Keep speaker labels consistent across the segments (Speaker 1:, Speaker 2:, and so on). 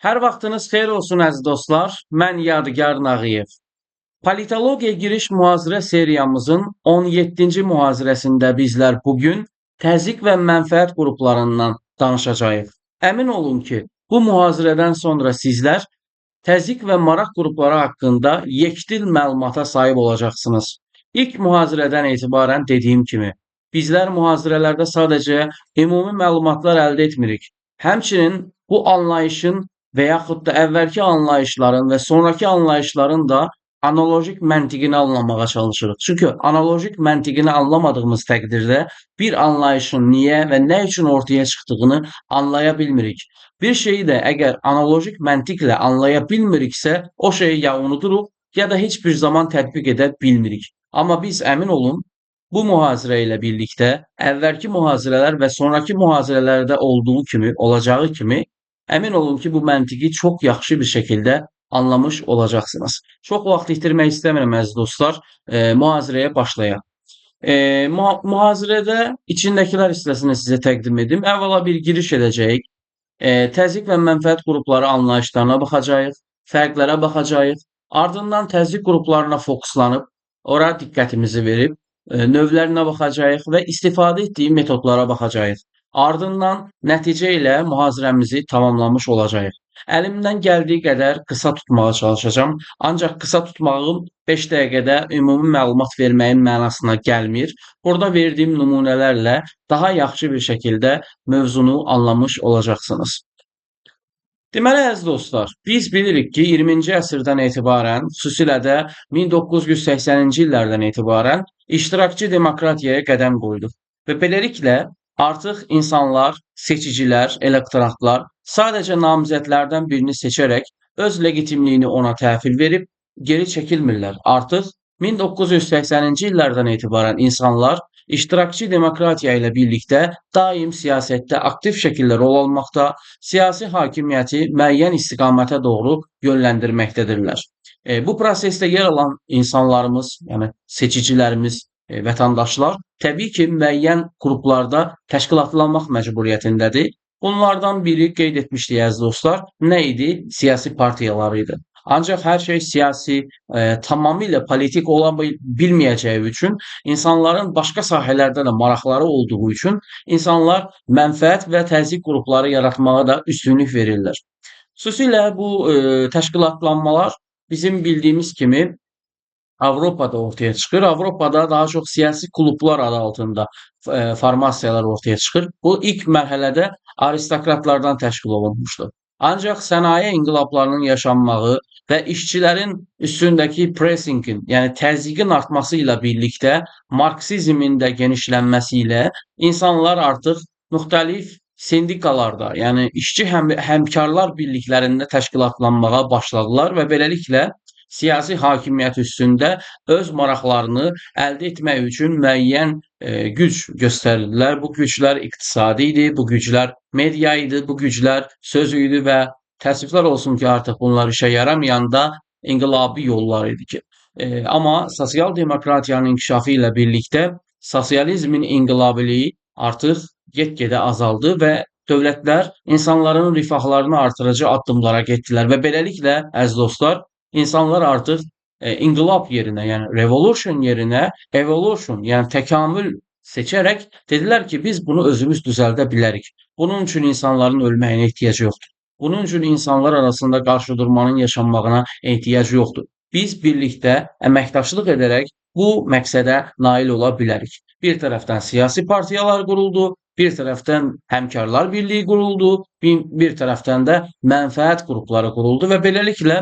Speaker 1: Hər vaxtınız xeyir olsun, əziz dostlar. Mən Yadigar Nağıyev. Politologiya giriş mühazirə seriyamızın 17-ci mühazirəsində bizlər bugün təzyiq və mənfəət qruplarından danışacağıq. Əmin olun ki, bu mühazirədən sonra sizlər təzyiq və maraq qrupları haqqında yekdil məlumata sahib olacaqsınız. İlk mühazirədən etibarən dediyim kimi, bizlər mühazirələrdə sadəcə ümumi məlumatlar əldə etmirik. Həmçinin bu anlayışın və yaxud da əvvəlki anlayışların və sonrakı anlayışların da analogic məntiqini anlamağa çalışırıq. Çünki analogic məntiqini anlamadığımız təqdirdə bir anlayışın niyə və nə üçün ortaya çıxdığını anlaya bilmirik. Bir şeyi də əgər analogic məntiqlə anlaya bilmiriksə, o şeyi ya unuduruq, ya da heç bir zaman tətbiq edə bilmirik. Amma biz, əmin olun, bu mühazirə ilə birlikdə əvvəlki mühazirələr və sonrakı mühazirələrdə olduğu kimi, olacağı kimi, əmin olun ki, bu məntiqi çox yaxşı bir şəkildə anlamış olacaqsınız. Çox vaxt itirmək istəmirəm, əziz dostlar. Mühazirəyə başlayaq. Mühazirədə içindəkilər hissəsini sizə təqdim edim. Əvvəla bir giriş edəcəyik. Təzyiq və mənfəət qrupları anlayışlarına baxacağıq, fərqlərə baxacağıq. Ardından təzyiq qruplarına fokuslanıb, ora diqqətimizi verib, növlərinə baxacağıq və istifadə etdiyi metodlara baxacağıq. Ardından nəticə ilə mühazirəmizi tamamlamış olacağıq. Əlimdən gəldiyi qədər qısa tutmağa çalışacağam. Ancaq qısa tutmağım 5 dəqiqədə ümumi məlumat verməyin mənasına gəlmir. Burada verdiyim nümunələrlə daha yaxşı bir şəkildə mövzunu anlamış olacaqsınız. Deməli, əziz dostlar, biz bilirik ki, 20-ci əsrdən etibarən, xüsusilə də 1980-ci illərdən etibarən iştirakçı demokratiyaya qədəm qoyduq. Və beləliklə artıq insanlar, seçicilər, elektoratlar sadəcə namizədlərdən birini seçərək öz legitimliyini ona təhvil verib geri çəkilmirlər. Artıq 1980-ci illərdən etibarən insanlar iştirakçı demokratiya ilə birlikdə daim siyasətdə aktiv şəkildə rol almaqda, siyasi hakimiyyəti müəyyən istiqamətə doğru yönləndirməkdədirlər. Bu prosesdə yer alan insanlarımız, yəni seçicilərimiz, vətəndaşlar təbii ki, müəyyən qruplarda təşkilatlanmaq məcburiyyətindədir. Bunlardan biri qeyd etmişdik, əziz dostlar, nə idi? Siyasi partiyalar idi. Ancaq hər şey siyasi, tamamilə politik ola bilməyəcəyi üçün, insanların başqa sahələrdə də maraqları olduğu üçün insanlar mənfəət və təzyiq qrupları yaratmağa da üstünlük verirlər. Xüsusilə bu təşkilatlanmalar bizim bildiyimiz kimi Avropada ortaya çıxır. Avropada daha çox siyasi klublar adı altında formasiyalar ortaya çıxır. Bu ilk mərhələdə aristokratlardan təşkil olunmuşdu. Ancaq sənaye inqilablarının yaşanmağı və işçilərin üstündəki pressingin, yəni təzyiqin artması ilə birlikdə marksizmin də genişlənməsi ilə insanlar artıq müxtəlif sendikalarda, yəni işçi həmkarlar birliklərində təşkilatlanmağa başladılar və beləliklə siyasi hakimiyyət üstündə öz maraqlarını əldə etmək üçün müəyyən güc göstərdilər. Bu güclər iqtisadi idi, bu güclər media idi, bu güclər söz idi və təəssüflər olsun ki, artıq bunlar işə yaramayanda inqilabi yollar idi ki. Amma sosial demokratiyanın inkişafı ilə birlikdə sosializmin inqilabiliyi artıq get-gedə azaldı və dövlətlər insanların rifahlarını artırıcı addımlara getdilər və beləliklə, əziz dostlar, insanlar artıq inqilab yerinə, yəni revolution yerinə evolution, yəni təkamül seçərək dedilər ki, biz bunu özümüz düzəldə bilərik. Bunun üçün insanların ölməyinə ehtiyac yoxdur. Bunun üçün insanlar arasında qarşıdurmanın yaşanmağına ehtiyac yoxdur. Biz birlikdə əməkdaşlıq edərək bu məqsədə nail ola bilərik. Bir tərəfdən siyasi partiyalar quruldu, bir tərəfdən həmkarlar birliyi quruldu, bir tərəfdən də mənfəət qrupları quruldu və beləliklə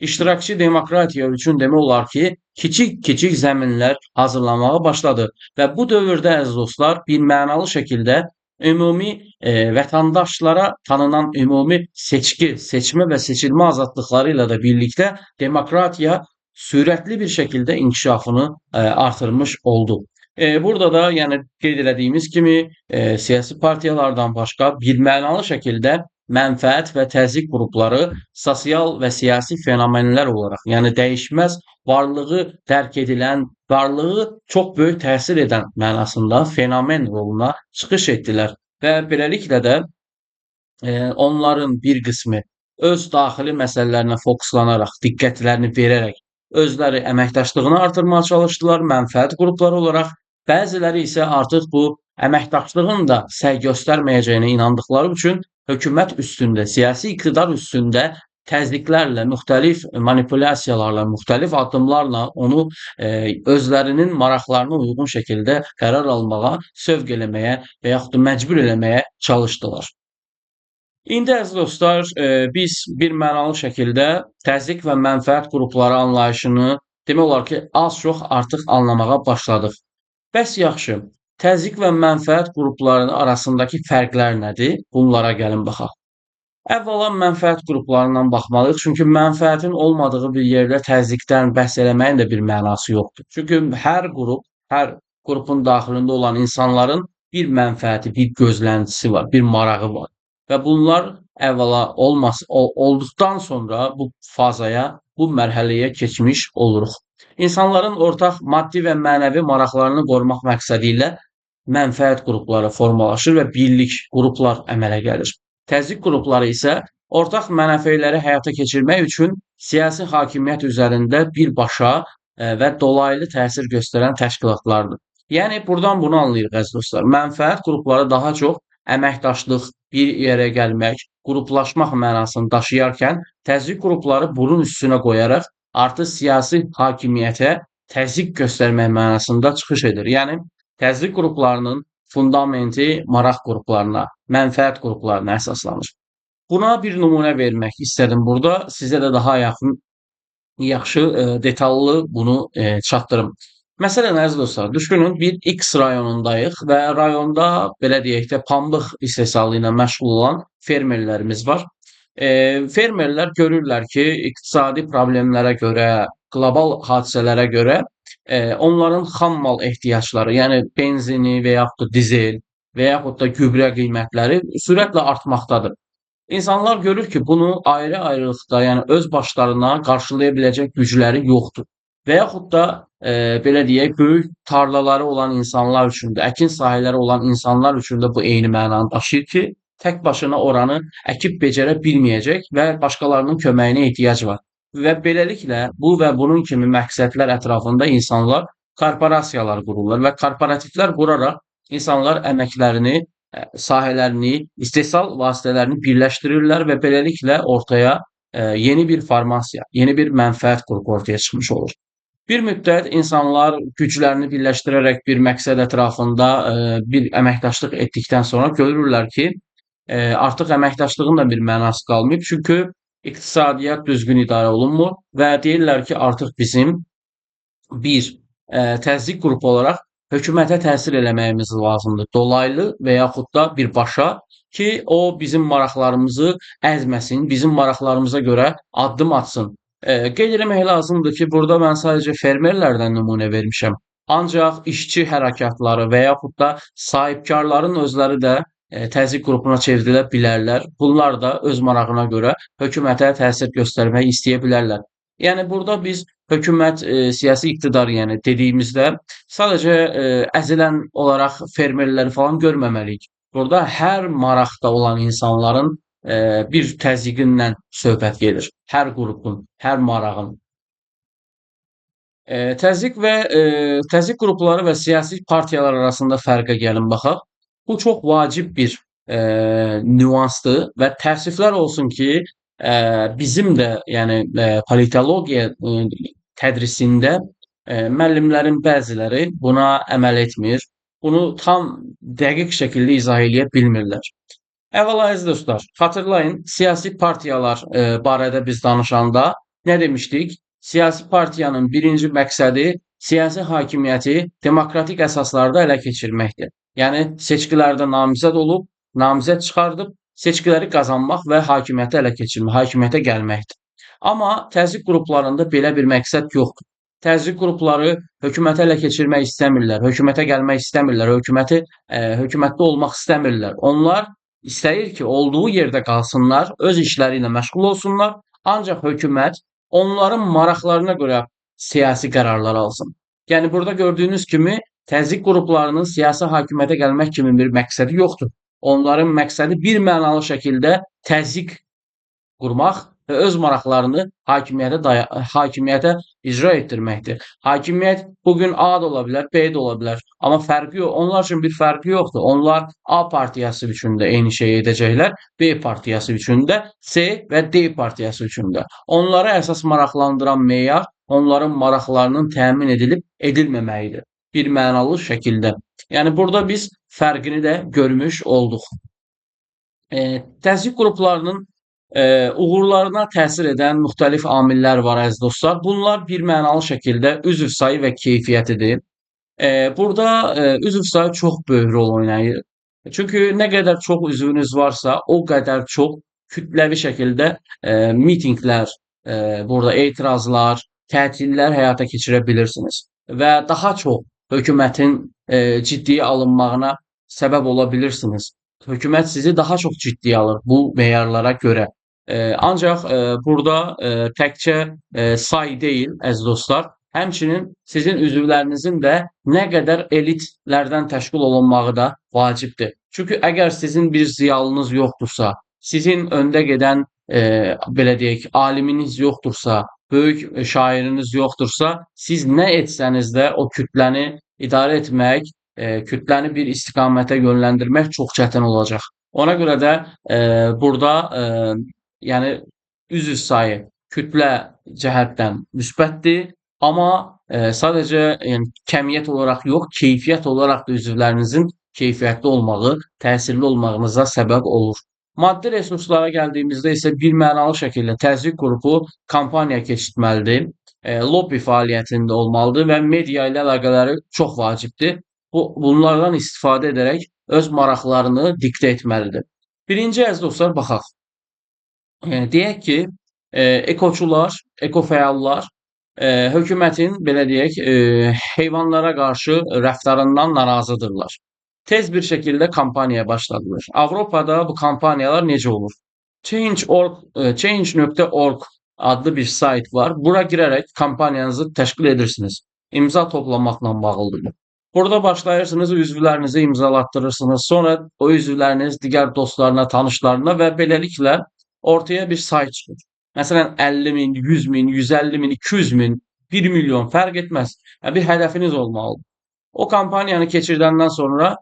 Speaker 1: iştirakçı demokratiya üçün demək olar ki, kiçik-kiçik zəminlər hazırlanmağa başladı. Və bu dövrdə, əziz dostlar, bir mənalı şəkildə ümumi vətəndaşlara tanınan ümumi seçki, seçmə və seçilmə azadlıqları ilə də birlikdə demokratiya sürətli bir şəkildə inkişafını artırmış oldu. Burada da yəni qeyd elədiyimiz kimi siyasi partiyalardan başqa bir mənalı şəkildə mənfəət və təzyiq qrupları sosial və siyasi fenomenlər olaraq, yəni dəyişməz varlığı dərk edilən, varlığı çox böyük təsir edən mənasında fenomen roluna çıxış etdilər və beləliklə də onların bir qismi öz daxili məsələlərinə fokuslanaraq, diqqətlərini verərək özləri əməkdaşlığını artırmağa çalışdılar mənfəət qrupları olaraq. Bəziləri isə artıq bu əməkdaşlığın da səy göstərməyəcəyinə inandıqları üçün hökumət üstündə, siyasi iqtidar üstündə təzyiqlərlə, müxtəlif manipulyasiyalarla, müxtəlif addımlarla onu özlərinin maraqlarına uyğun şəkildə qərar almağa, sövq eləməyə və yaxud da məcbur eləməyə çalışdılar. İndi əziz dostlar, biz bir mənalı şəkildə təzyiq və mənfəət qrupları anlayışını demək olar ki, az-çox artıq anlamağa başladıq. Bəs yaxşı, təzyiq və mənfəət qruplarının arasındakı fərqlər nədir? Bunlara gəlin baxaq. Əvvəla mənfəət qruplarından baxmalıyıq. Çünki mənfəətin olmadığı bir yerdə təzyiqdən bəhs eləməyin də bir mənası yoxdur. Çünki hər qrup, hər qrupun daxilində olan insanların bir mənfəəti, bir gözləntisi var, bir marağı var. Və bunlar əvvəla olduqdan sonra bu fazaya, bu mərhələyə keçmiş oluruq. İnsanların ortaq maddi və mənəvi maraqlarını qorumaq məqsədi ilə mənfəət qrupları formalaşır və birlik qruplar əmələ gəlir. Təzyiq qrupları isə ortaq mənafeləri həyata keçirmək üçün siyasi hakimiyyət üzərində birbaşa və dolaylı təsir göstərən təşkilatlardır. Yəni buradan bunu anlayırıq əziz dostlar. Mənfəət qrupları daha çox əməkdaşlıq, bir yerə gəlmək, qruplaşmaq mənasını daşıyarkən, təzyiq qrupları bunun üstünə qoyaraq artıq siyasi hakimiyyətə təzyiq göstərmək mənasında çıxış edir. Yəni təzyiq qruplarının fundamenti maraq qruplarına, mənfəət qruplarına əsaslanır. Buna bir nümunə vermək istədim burada. Sizə də daha yaxın, yaxşı, detallı bunu çatdırım. Məsələn, əziz dostlar, düşünün, bir X rayonundayıq və rayonda, belə deyək də, pambıq istehsalı ilə məşğul olan fermerlərimiz var. Fermerlər görürlər ki, iqtisadi problemlərə görə, qlobal hadisələrə görə onların xam mal ehtiyacları, yəni benzini və yaxud da dizel və yaxud da gübrə qiymətləri sürətlə artmaqdadır. İnsanlar görür ki, bunu ayrı-ayrılıqda, yəni öz başlarına qarşılaya biləcək gücləri yoxdur. Və yaxud da belə deyək, böyük tarlaları olan insanlar üçün də, əkin sahələri olan insanlar üçün də bu eyni mənanı daşıyır ki, tək başına oranı əkib becərə bilməyəcək və başqalarının köməyinə ehtiyac var. Və beləliklə bu və bunun kimi məqsədlər ətrafında insanlar korporasiyalar qururlar və korporativlər quraraq insanlar əməklərini, sahələrini, istehsal vasitələrini birləşdirirlər və beləliklə ortaya yeni bir formasiya, yeni bir mənfəət qrupu ortaya çıxmış olur. Bir müddət insanlar güclərini birləşdirərək bir məqsəd ətrafında bir əməkdaşlıq etdikdən sonra görürlər ki, artıq əməkdaşlığın da bir mənası qalmayıb. Çünki iqtisadiyyat düzgün idarə olunmur və deyirlər ki, artıq bizim bir təzyiq qrupu olaraq hökumətə təsir eləməyimiz lazımdır. Dolaylı və yaxud da birbaşa ki, o bizim maraqlarımızı əzməsin, bizim maraqlarımıza görə addım atsın. Qeyd eləmək lazımdır ki, burada mən sadəcə fermerlərdən nümunə vermişəm. Ancaq işçi hərəkatları və yaxud da sahibkarların özləri də təzyiq qrupuna çevrilə bilərlər. Bunlar da öz marağına görə hökumətə təsir göstərmək istəyə bilərlər. Yəni burada biz hökumət, siyasi iqtidar, yəni dediyimizdə sadəcə əzilən olaraq fermerləri falan görməməliyik. Burada hər maraqda olan insanların bir təzyiqindən söhbət gedir. Hər qrupun, hər marağın. Təzyiq və təzyiq qrupları və siyasi partiyalar arasında fərqə gəlin baxaq. Bu çox vacib bir nüansdır və təəssüflər olsun ki, bizim də yəni politologiya tədrisində müəllimlərin bəziləri buna əməl etmir. Bunu tam dəqiq şəkildə izah eləyə bilmirlər. Əvvəla əziz dostlar, xatırlayın, siyasi partiyalar barədə biz danışanda nə demişdik? Siyasi partiyanın birinci məqsədi siyasi hakimiyyəti demokratik əsaslarda ələ keçirməkdir. Yəni seçkilərdə namizəd olub, namizəd çıxardıb, seçkiləri qazanmaq və hakimiyyəti ələ keçirmək, hakimiyyətə gəlməkdir. Amma təzyiq qruplarında belə bir məqsəd yoxdur. Təzyiq qrupları hökuməti ələ keçirmək istəmirlər, hökumətə gəlmək istəmirlər, hökumətdə olmaq istəmirlər. Onlar istəyir ki, olduğu yerdə qalsınlar, öz işləri ilə məşğul olsunlar, ancaq hökumət onların maraqlarına görə siyasi qərarlar alsın. Yəni burada gördüyünüz kimi təzyiq qruplarının siyasi hakimiyyətə gəlmək kimi bir məqsədi yoxdur. Onların məqsədi bir mənalı şəkildə təzyiq qurmaq və öz maraqlarını hakimiyyətə icra etdirməkdir. Hakimiyyət bugün A da ola bilər, B də ola bilər. Amma fərqi yox. Onlar üçün bir fərqi yoxdur. Onlar A partiyası üçün də eyni şeyi edəcəklər, B partiyası üçün də, C və D partiyası üçün də. Onlara əsas maraqlandıran meyar onların maraqlarının təmin edilib edilməməyidir. Bir mənalı şəkildə. Yəni burada biz fərqini də görmüş olduq. Təzyiq qruplarının uğurlarına təsir edən müxtəlif amillər var əziz dostlar. Bunlar bir mənalı şəkildə üzv sayı və keyfiyyətidir. Burada üzv sayı çox böyük rol oynayır. Çünki nə qədər çox üzvünüz varsa, o qədər çox kütləvi şəkildə mitinqlər, burada etirazlar, tətillər həyata keçirə bilirsiniz və daha çox hökumətin ciddiyə alınmağına səbəb ola bilirsiniz. Hökumət sizi daha çox ciddiyə alır bu meyarlara görə. Ancaq burada təkcə say deyil, əziz dostlar, həmçinin sizin üzvlərinizin də nə qədər elitlərdən təşkil olunmağı da vacibdir. Çünki əgər sizin bir ziyalınız yoxdursa, sizin öndə gedən belə deyək, aliminiz yoxdursa, böyük şairiniz yoxdursa, siz nə etsəniz də o kütləni idarə etmək, kütləni bir istiqamətə yönləndirmək çox çətin olacaq. Ona görə də burada yəni üzv sayı kütlə cəhətdən müsbətdir, amma sadəcə yəni kəmiyyət olaraq yox, keyfiyyət olaraq da üzvlərinizin keyfiyyətli olmağı, təsirli olmağınıza səbəb olur. Maddi resurslara gəldiyimizdə isə bir mənalı şəkildə təzyiq qrupu kampaniya keçirtməlidir, lobbi fəaliyyətində olmalıdır və media ilə əlaqələri çox vacibdir. Bunlardan istifadə edərək öz maraqlarını diktə etməlidir. Birinci, əziz dostlar, baxaq. Deyək ki, ekoçular, ekofəallar hökumətin, belə deyək, heyvanlara qarşı rəftarından narazıdırlar. Tez bir şəkildə kampaniyaya başladılar. Avropada bu kampaniyalar necə olur? Change.org, change.org adlı bir sayt var. Bura girərək kampaniyanızı təşkil edirsiniz. İmza toplamaqla bağlıdır. Burada başlayırsınız, üzvlərinizi imzalatdırırsınız. Sonra o üzvləriniz digər dostlarına, tanışlarına və beləliklə ortaya bir say çıxır. Məsələn, 50 min, 100 min, 150 min, 200 min, 1 milyon fərq etməz. Yəni, bir hədəfiniz olmalıdır. O kampaniyanı keçirdəndən sonra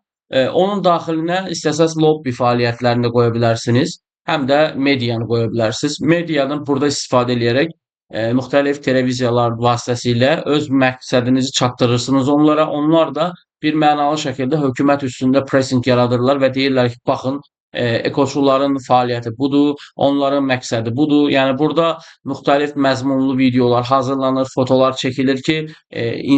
Speaker 1: onun daxilinə istəsəz lobbi fəaliyyətlərini də qoya bilərsiniz, həm də medianı qoya bilərsiniz. Mediadan burada istifadə eləyərək müxtəlif televiziyalar vasitəsilə öz məqsədinizi çatdırırsınız onlara. Onlar da bir mənalı şəkildə hökumət üstündə pressing yaradırlar və deyirlər ki, baxın, ekoçuların fəaliyyəti budur, onların məqsədi budur. Yəni burada müxtəlif məzmunlu videolar hazırlanır, fotolar çəkilir ki,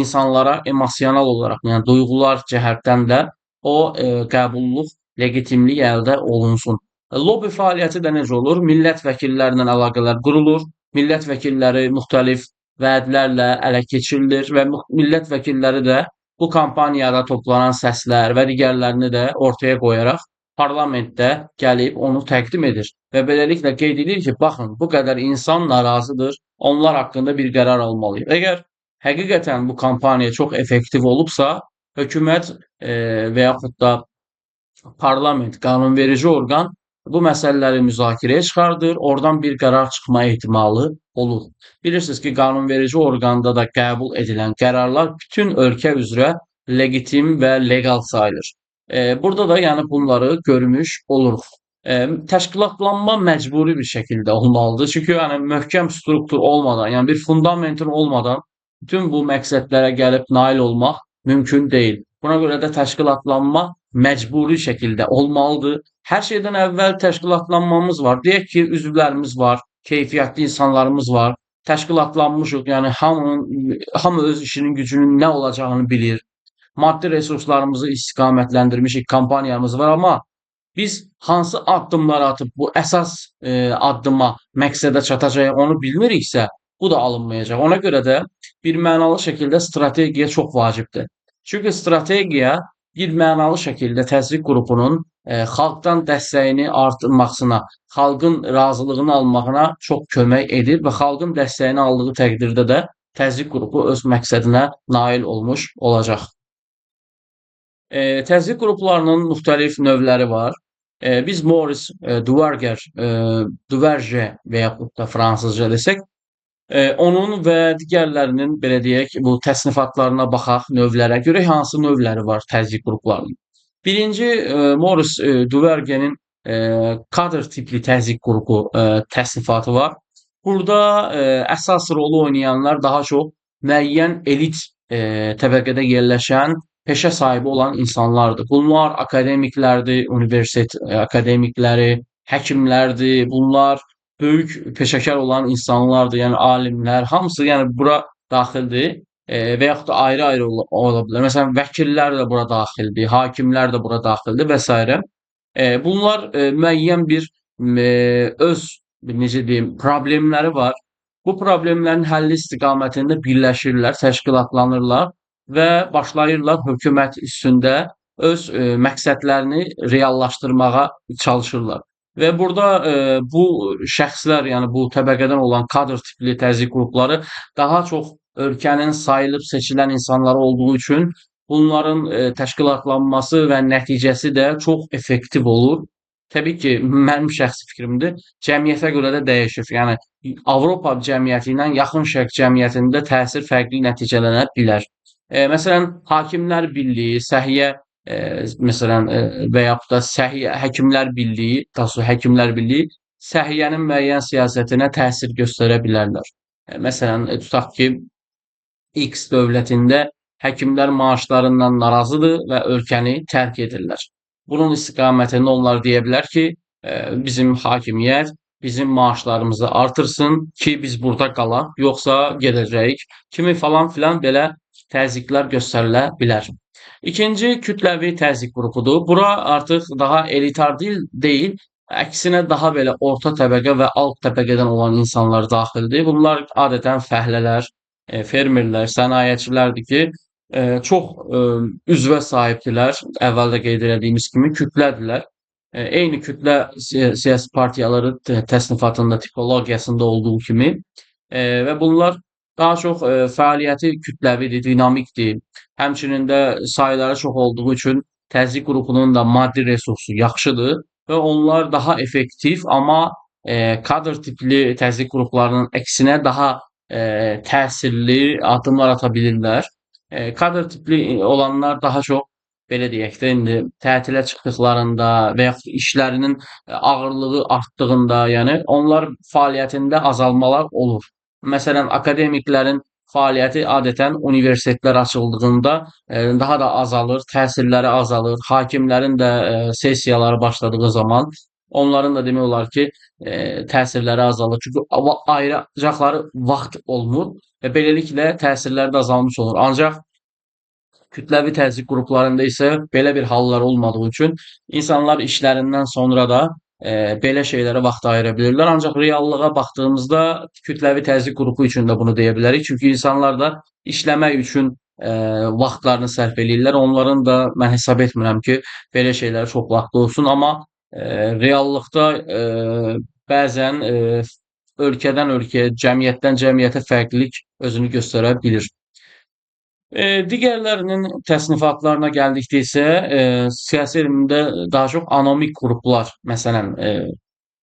Speaker 1: insanlara emosional olaraq, yəni duyğular cəhətdən də o qəbulluq, legitimlik əldə olunsun. Lobbi fəaliyyəti də necə olur? Millət vəkillərlə əlaqələr qurulur. Millət vəkilləri müxtəlif vədlərlə ələ keçirilir və millət vəkilləri də bu kampaniyada toplanan səslər və digərlərini də ortaya qoyaraq parlamentdə gəlib onu təqdim edir və beləliklə qeyd edir ki, baxın, bu qədər insan narazıdır, onlar haqqında bir qərar almalıyıq. Əgər həqiqətən bu kampaniya çox effektiv olubsa, hökumət və yaxud da parlament, qanunverici orqan bu məsələləri müzakirəyə çıxardır, oradan bir qərar çıxma ehtimalı olur. Bilirsiniz ki, qanunverici orqanda da qəbul edilən qərarlar bütün ölkə üzrə legitim və legal sayılır. Burada da yəni bunları görmüş oluruq. Təşkilatlanma məcburi bir şəkildə olmalıdır. Çünki yəni möhkəm struktur olmadan, yəni bir fundamentin olmadan bütün bu məqsədlərə gəlib nail olmaq mümkün deyil. Buna görə də təşkilatlanma məcburi şəkildə olmalıdır. Hər şeydən əvvəl təşkilatlanmamız var. Deyək ki, üzvlərimiz var, keyfiyyətli insanlarımız var. Təşkilatlanmışıq, yəni hamı öz işinin gücünün nə olacağını bilir. Maddi resurslarımızı istiqamətləndirmişik, kampaniyamız var, amma biz hansı addımlar atıb bu əsas addıma, məqsədə çatacağıq onu bilmiriksə, bu da alınmayacaq. Ona görə də bir mənalı şəkildə strategiya çox vacibdir. Çünki strategiya bir mənalı şəkildə təzyiq qrupunun xalqdan dəstəyini artırmasına, xalqın razılığını almağına çox kömək edir və xalqın dəstəyini aldığı təqdirdə də təzyiq qrupu öz məqsədinə nail olmuş olacaq. Təzyiq qruplarının müxtəlif növləri var. Biz Maurice Duverger, Duverger və yaxud da fransızca desək, onun və digərlərinin belə deyək, bu təsnifatlarına baxaq, növlərə görək hansı növləri var təzyiq qruplarının. Birinci Maurice Duverger'in kadr tipli təzyiq qrupu təsnifatı var. Burada əsas rolu oynayanlar daha çox müəyyən elit təbəqədə yerləşən, peşə sahibi olan insanlardır. Bunlar akademiklərdir, universitet akademikləri, həkimlərdir. Bunlar böyük peşəkar olan insanlardır, yəni alimlər, hamısı yəni bura daxildir. Və yaxud da ayrı-ayrı ola bilər. Məsələn, vəkillər də bura daxildir, hakimlər də bura daxildir və s. Bunlar müəyyən bir öz necə deyim, problemləri var. Bu problemlərin həlli istiqamətində birləşirlər, təşkilatlanırlar və başlayırlar hökumət üstündə öz məqsədlərini reallaşdırmağa çalışırlar. Və burada bu şəxslər, yəni bu təbəqədən olan kadr tipli təzyiq qrupları daha çox ölkənin sayılıb seçilən insanları olduğu üçün bunların təşkilatlanması və nəticəsi də çox effektiv olur. Təbii ki, mənim şəxsi fikrimdir, cəmiyyətə görə də dəyişir. Yəni Avropa cəmiyyəti ilə Yaxın Şərq cəmiyyətində təsir fərqli nəticələnə bilər. Məsələn, Hakimlər Birliyi, Səhiyyə məsələn və yaxud da Səhiyyə Həkimlər Birliyi, daha sonra Həkimlər Birliyi səhiyyənin müəyyən siyasətinə təsir göstərə bilərlər. Məsələn, tutaq ki, X dövlətində həkimlər maaşlarından narazıdır və ölkəni tərk edirlər. Bunun istiqamətində onlar deyə bilər ki, bizim hakimiyyət bizim maaşlarımızı artırsın ki, biz burada qalaq, yoxsa gedəcəyik kimi falan filan belə təzyiqlər göstərilə bilər. İkinci kütləvi təzyiq qrupudur. Bura artıq daha elitar deyil, əksinə daha belə orta təbəqə və alt təbəqədən olan insanlar daxildir. Bunlar adətən fəhlələr, fermerlər, sənayeçilərdir ki, çox üzvə sahibdirlər. Əvvəldə qeyd elədiyimiz kimi kütlədirlər. Eyni kütlə siyasi partiyaları təsnifatında, tipologiyasında olduğu kimi və bunlar daha çox fəaliyyəti kütləvidir, dinamikdir. Həmçinin də sayları çox olduğu üçün təzyiq qrupunun da maddi resursu yaxşıdır və onlar daha effektiv, amma kadr tipli təzyiq qruplarının əksinə daha təsirli addımlar ata bilirlər. Kadr tipli olanlar daha çox belə deyək də indi tətilə çıxdıqlarında və yaxud işlərinin ağırlığı artdığında, yəni onlar fəaliyyətində azalmalar olur. Məsələn, akademiklərin fəaliyyəti adətən universitetlər açıldığında daha da azalır, təsirləri azalır. Hakimlərin də sessiyaları başladığı zaman onların da demək olar ki, təsirləri azalır. Çünki ayıracaqları vaxt olmur və beləliklə təsirləri də azalmış olur. Ancaq kütləvi təzyiq qruplarında isə belə bir hallar olmadığı üçün insanlar işlərindən sonra da belə şeylərə vaxt ayıra bilirlər. Ancaq reallığa baxdığımızda kütləvi təzyiq qrupu üçün də bunu deyə bilərik. Çünki insanlar da işləmək üçün vaxtlarını sərf eləyirlər. Onların da mən hesab etmirəm ki, belə şeylərə çox vaxtı olsun. Amma reallıqda bəzən ölkədən ölkəyə, cəmiyyətdən cəmiyyətə fərqlilik özünü göstərə bilir. Digərlərinin təsnifatlarına gəldikdə isə siyasi elmdə daha çox anomik qruplar məsələn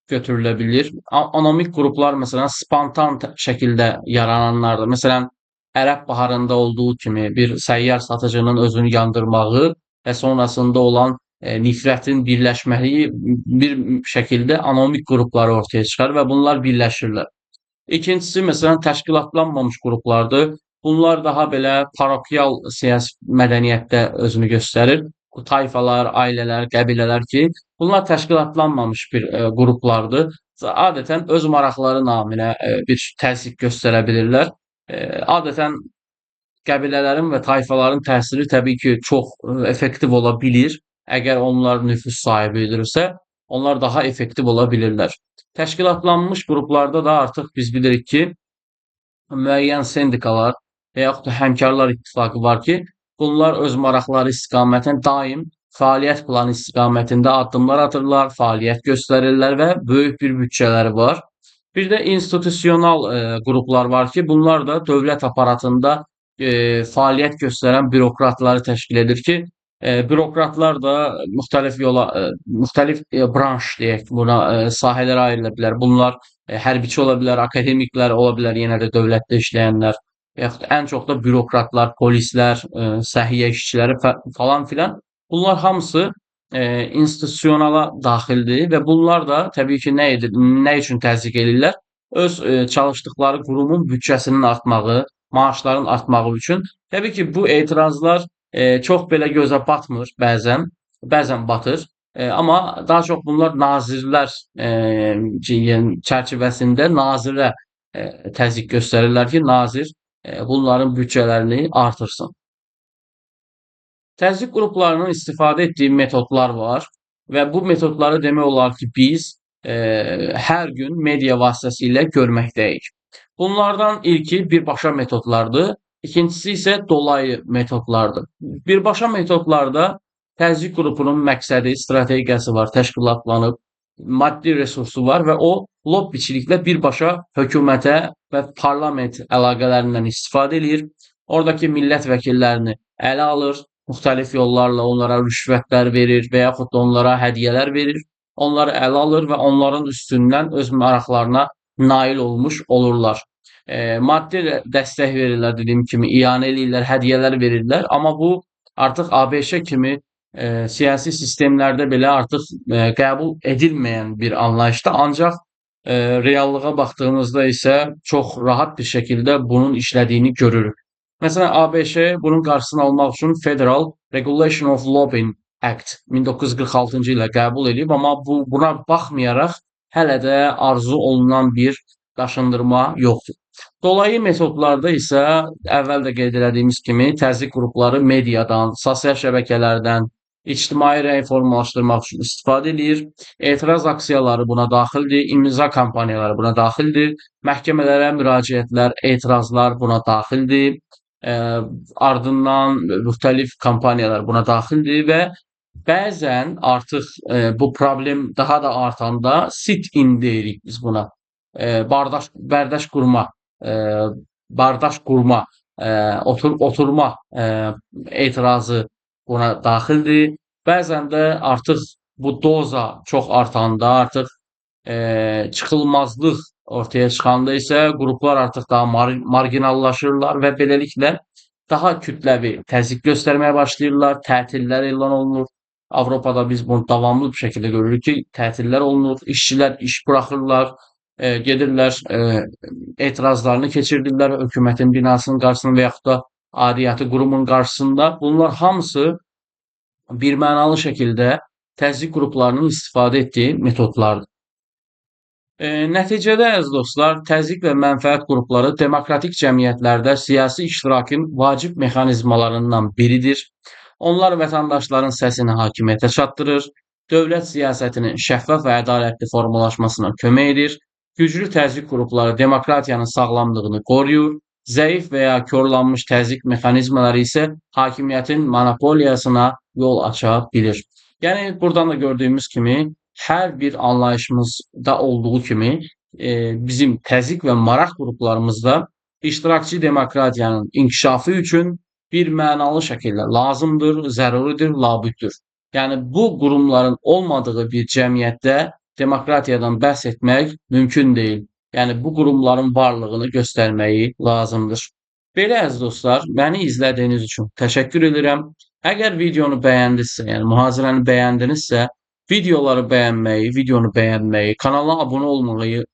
Speaker 1: götürülə bilir. Anomik qruplar məsələn spontan şəkildə yarananlardır. Məsələn, Ərəb baharında olduğu kimi bir səyyar satıcının özünü yandırmağı və sonrasında olan nifrətin birləşməyi bir şəkildə anomik qrupları ortaya çıxar və bunlar birləşirlər. İkincisi, məsələn, təşkilatlanmamış qruplardır. Bunlar daha belə paroxiyal siyasi mədəniyyətdə özünü göstərir. Bu tayfalar, ailələr, qəbilələr ki, bunlar təşkilatlanmamış bir qruplardır. Adətən öz maraqları naminə bir təzyiq göstərə bilirlər. Adətən qəbilələrin və tayfaların təsiri təbii ki, çox effektiv ola bilir. Əgər onlar nüfuz sahibidirsə, onlar daha effektiv ola bilirlər. Təşkilatlanmış qruplarda da artıq biz bilirik ki, müəyyən sendikalar və yaxud da həmkarlar ittifaqı var ki, bunlar öz maraqları istiqamətində daim fəaliyyət planı istiqamətində addımlar atırlar, fəaliyyət göstərirlər və böyük bir büdcələri var. Bir də institusional qruplar var ki, bunlar da dövlət aparatında fəaliyyət göstərən bürokratları təşkil edir ki, Bürokratlar da müxtəlif yola, müxtəlif branş deyək buna, sahələrə ayrıla bilər. Bunlar hərbiçi ola bilər, akademiklər ola bilər, yenə də dövlətdə işləyənlər, yaxud ən çox da bürokratlar, polislər, səhiyyə işçiləri falan filan. Bunlar hamısı institusionala daxildir və bunlar da təbii ki, nə edir, nə üçün təzyiq eləyirlər? Öz çalışdıqları qurumun büdcəsinin artmağı, maaşların artmağı üçün. Təbii ki, bu etirazlar çox belə gözə batmır bəzən, bəzən batır. Amma daha çox bunlar nazirlər çərçivəsində nazirə təzyiq göstərirlər ki, nazir bunların büdcələrini artırsın. Təzyiq qruplarının istifadə etdiyi metodlar var və bu metodları demək olar ki, biz hər gün media vasitəsilə görməkdəyik. Bunlardan ilki birbaşa metodlardır. İkincisi isə dolayı metodlardır. Birbaşa metodlarda təzyiq qrupunun məqsədi, strategiyası var, təşkilatlanıb, maddi resursu var və o lobbiçiliklə birbaşa hökumətə və parlament əlaqələrindən istifadə eləyir. Oradakı millət vəkillərini ələ alır, müxtəlif yollarla onlara rüşvətlər verir və yaxud da onlara hədiyyələr verir. Onları ələ alır və onların üstündən öz maraqlarına nail olmuş olurlar. Maddi dəstək verirlər, dediyim kimi, iyanə eləyirlər, hədiyyələr verirlər. Amma bu artıq ABŞ kimi siyasi sistemlərdə belə artıq qəbul edilməyən bir anlayışdır. Ancaq reallığa baxdığımızda isə çox rahat bir şəkildə bunun işlədiyini görürük. Məsələn, ABŞ bunun qarşısını almaq üçün Federal Regulation of Lobbying Act 1946-cı ildə qəbul edib, amma buna baxmayaraq hələ də arzu olunan bir daşındırma yoxdur. Dolayı metodlarda isə əvvəl də qeyd elədiyimiz kimi təzyiq qrupları mediadan, sosial şəbəkələrdən, ictimai rəy formalaşdırmaq üçün istifadə eləyir. Etiraz aksiyaları buna daxildir, imza kampaniyaları buna daxildir, məhkəmələrə müraciətlər, etirazlar buna daxildir. Ardından müxtəlif kampaniyalar buna daxildir və bəzən artıq bu problem daha da artanda sit-in deyirik biz buna. Bardaş qurma, oturma etirazı buna daxildir. Bəzən də artıq bu doza çox artanda, artıq çıxılmazlıq ortaya çıxanda isə qruplar artıq daha marginallaşırlar və beləliklə daha kütləvi təzyiq göstərməyə başlayırlar, tətillər elan olunur. Avropada biz bunu davamlı bir şəkildə görürük ki, tətillər olunur, işçilər iş buraxırlar, gedirlər, etirazlarını keçirdirlər hökumətin binasının qarşısında və yaxud da aidiyyatı qurumun qarşısında. Bunlar hamısı birmənalı şəkildə təzyiq qruplarının istifadə etdiyi metodlardır. Nəticədə, əziz dostlar, təzyiq və mənfəət qrupları demokratik cəmiyyətlərdə siyasi iştirakın vacib mexanizmalarından biridir. Onlar vətəndaşların səsini hakimiyyətə çatdırır, dövlət siyasətinin şəffaf və ədalətli formalaşmasına kömək edir, güclü təzyiq qrupları demokratiyanın sağlamlığını qoruyur, zəif və ya korlanmış təzyiq mexanizmaları isə hakimiyyətin monopoliyasına yol aça bilir. Yəni, buradan da gördüyümüz kimi, hər bir anlayışımızda olduğu kimi bizim təzyiq və maraq qruplarımızda iştirakçı demokratiyanın inkişafı üçün bir mənalı şəkildə lazımdır, zəruridir, labüddür. Yəni, bu qurumların olmadığı bir cəmiyyətdə demokratiyadan bəhs etmək mümkün deyil. Yəni, bu qurumların varlığını göstərməyi lazımdır. Belə, əziz dostlar, məni izlədiyiniz üçün təşəkkür edirəm. Əgər videonu bəyəndinizsə, yəni mühazirəni bəyəndinizsə, videoları bəyənməyi, videonu bəyənməyi, kanala abunə olmayı,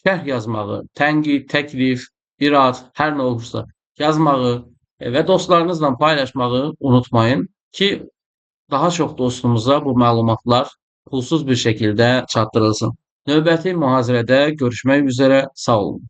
Speaker 1: şərh yazmağı, tənqid, təklif, irad, hər nə olursa yazmağı və dostlarınızla paylaşmağı unutmayın ki, daha çox dostumuza bu məlumatlar pulsuz bir şəkildə çatdırılsın. Növbəti mühazirədə görüşmək üzrə, sağ olun.